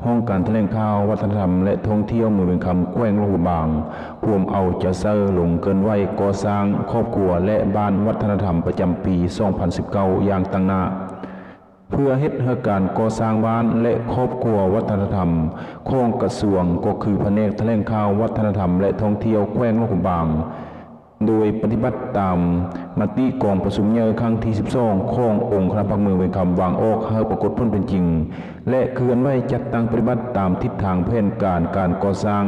ຫ້ອງການຖະແຫຼງຂ່າວ ວັດທະນະທຳ ແລະ ທ່ອງທ່ຽວເມືອງວຽງຄຳ ແຂວງຫຼວງພະບາງ ພວມເອົາໃຈໃສ່ລົງເຄື່ອນໄຫວກໍ່ສ້າງຄອບຄົວ ແລະ ບ້ານວັດທະນະທຳ ປະຈຳປີສອງພັນສິບເກົ້າ ຢ່າງຕັ້ງໜ້າ ເພື່ອເຮັດໃຫ້ການກໍ່ສ້າງບ້ານ ແລະ ຄອບຄົວວັດທະນະທຳ ຂອງກະຊວງ ກໍຄືພະແນກຖະແຫຼງຂ່າວ ວັດທະນະທຳ ແລະ ທ່ອງທ່ຽວແຂວງຫຼວງພະບາງ ໂດຍປະຕິບັດຕາມມະຕິກອງປະຊຸມໃຫຍ່ຄັ້ງທີສິບສອງ ຂອງອົງຄະນະພັກເມືອງວຽງຄຳ ວາງອອກໃຫ້ປາກົດຜົນເປັນຈິງ ແລະ ເຄື່ອນໄຫວຈັດຕັ້ງປະຕິບັດຕາມທິດທາງແຜນການການກໍ່ສ້າງ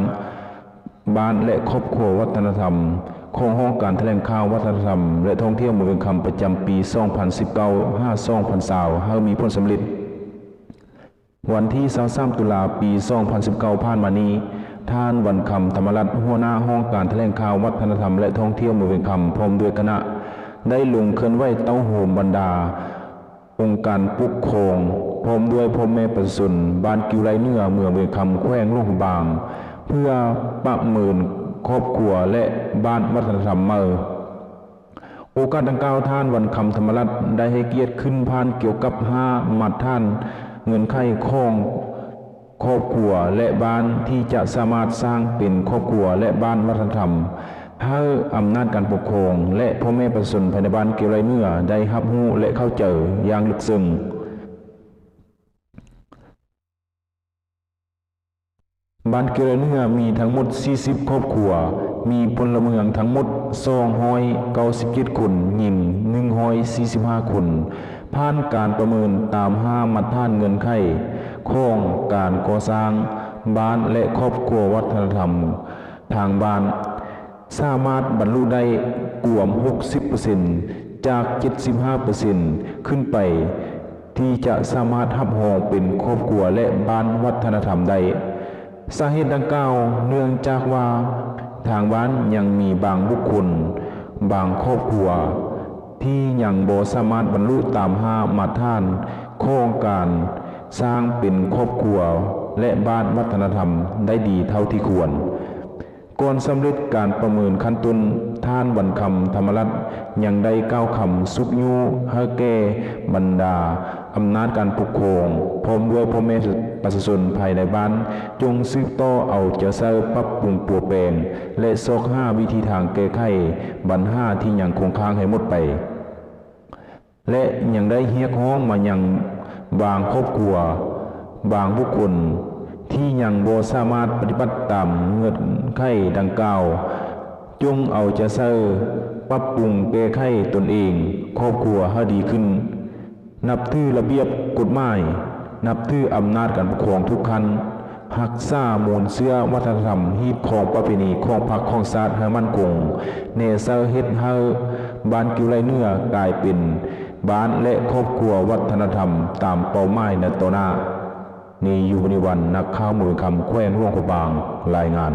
ບ້ານ ແລະ ຄອບຄົວວັດທະນະທຳ ຂອງຫ້ອງການຖະແຫຼງຂ່າວ ວັດທະນະທຳ ແລະ ທ່ອງທ່ຽວເມືອງວຽງຄຳ ປະຈຳປີສອງພັນສິບເກົ້າ ຫາ ສອງພັນຊາວ ໃຫ້ມີຜົນສຳເລັດ. ວັນທີຊາວສາມ ຕຸລາ ປີສອງພັນສິບເກົ້າ ຜ່ານມານີ້, ທ່ານ ວັນຄຳ ທຳມະລັດ ຫົວໜ້າຫ້ອງການຖະແຫຼງຂ່າວ ວັດທະນະທຳ ແລະ ທ່ອງທ່ຽວເມືອງວຽງຄຳ ພ້ອມດ້ວຍຄະນະ ໄດ້ລົງເຄື່ອນໄຫວເຕົ້າໂຮມບັນດາອົງການປົກຄອງ ພ້ອມດ້ວຍພໍ່ແມ່ປະຊາຊົນບ້ານກິວໄລເໜືອ ເມືອງວຽງຄຳ ແຂວງຫຼວງພະບາງ ເພື່ອປະເມີນຄອບຄົວ ແລະ ບ້ານວັດທະນະທຳໃໝ່. ໂອກາດດັ່ງກ່າວ, ທ່ານ ວັນຄຳ ທຳມະລັດ ໄດ້ໃຫ້ກຽດຂຶ້ນຜ່ານກ່ຽວກັບຫ້າມາດຖານເງື່ອນໄຂຂອງຄອບຄົວ ແລະ ບ້ານທີ່ຈະສາມາດສ້າງເປັນຄອບຄົວ ແລະ ບ້ານວັດທະນະທຳ ໃຫ້ອຳນາດການປົກຄອງ ແລະ ພໍ່ແມ່ປະຊາຊົນພາຍໃນບ້ານກິວໄລເໜືອ ໄດ້ຮັບຮູ້ ແລະ ເຂົ້າໃຈຢ່າງເລິກເຊິ່ງ. ບ້ານກິວໄລເໜືອມີທັງໝົດສີ່ສິບຄອບຄົວ, ມີພົນລະເມືອງທັງໝົດສອງຮ້ອຍເກົ້າສິບເຈັດຄົນ, ຍິງໜຶ່ງຮ້ອຍສີ່ສິບຫ້າຄົນ, ຜ່ານການປະເມີນຕາມຫ້າມາດຖານເງື່ອນໄຂຂອງການກໍ່ສ້າງບ້ານ ແລະ ຄອບຄົວວັດທະນະທຳທາງບ້ານ ສາມາດບັນລຸໄດ້ກວມຫົກສິບເປີເຊັນ ຈາກເຈັດສິບຫ້າເປີເຊັນຂຶ້ນໄປ ທີ່ຈະສາມາດຮັບຮອງເປັນຄອບຄົວ ແລະ ບ້ານວັດທະນະທຳໄດ້. ສາເຫດດັ່ງກ່າວ ເນື່ອງຈາກວ່າທາງບ້ານຍັງມີບາງບຸກຄົນ, ບາງຄອບຄົວ ທີ່ຍັງບໍ່ສາມາດບັນລຸຕາມຫ້າມາດຖານຂອງການສ້າງເປັນຄອບຄົວ ແລະ ບ້ານວັດທະນະທຳໄດ້ດີເທົ່າທີ່ຄວນ. ກ່ອນສຳເລັດການປະເມີນຂັ້ນຕົ້ນ, ທ່ານ ວັນຄຳ ທຳມະລັດ ຍັງໄດ້ກ່າວຄຳຊຸກຍູ້ໃຫ້ແກ່ບັນດາອຳນາດການປົກຄອງ ພ້ອມດ້ວຍພໍ່ແມ່ປະຊາຊົນພາຍໃນບ້ານ ຈົ່ງສືບຕໍ່ເອົາໃຈໃສ່ປັບປຸງປົວແປງ ແລະ ຊອກຫາວິທີທາງແກ້ໄຂບັນຫາທີ່ຍັງຄົງຄ້າງໃຫ້ໝົດໄປ. ແລະ ຍັງໄດ້ຮຽກຮ້ອງມາຍັງບາງຄອບຄົວ, ບາງບຸກຄົນທີ່ຍັງບໍ່ສາມາດປະຕິບັດຕາມເງື່ອນໄຂດັ່ງກ່າວ, ຈົ່ງເອົາໃຈໃສ່ປັບປຸງແກ້ໄຂຕົນເອງ, ຄອບຄົວໃຫ້ດີຂຶ້ນ, ນັບຖືລະບຽບກົດໝາຍ, ນັບຖືອຳນາດການປົກຄອງທຸກຂັ້ນ, ຮັກສາມູນເຊື້ອວັດທະນະທຳ, ຮີດຄອງປະເພນີຂອງພັກຂອງຊາດໃຫ້ໝັ້ນຄົງ, ແນໃສ່ເຮັດໃຫ້ບ້ານກິວໄລເໜືອກາຍເປັນບ້ານ ແລະ ຄອບຄົວວັດທະນະທຳຕາມເປົ້າໝາຍໃນຕໍ່ໜ້າ. ນີ ຢູ່ມະນີວັນ, ນັກຂ່າວເມືອງຄຳ, ແຂວງຫຼວງພະບາງ, ລາຍງານ.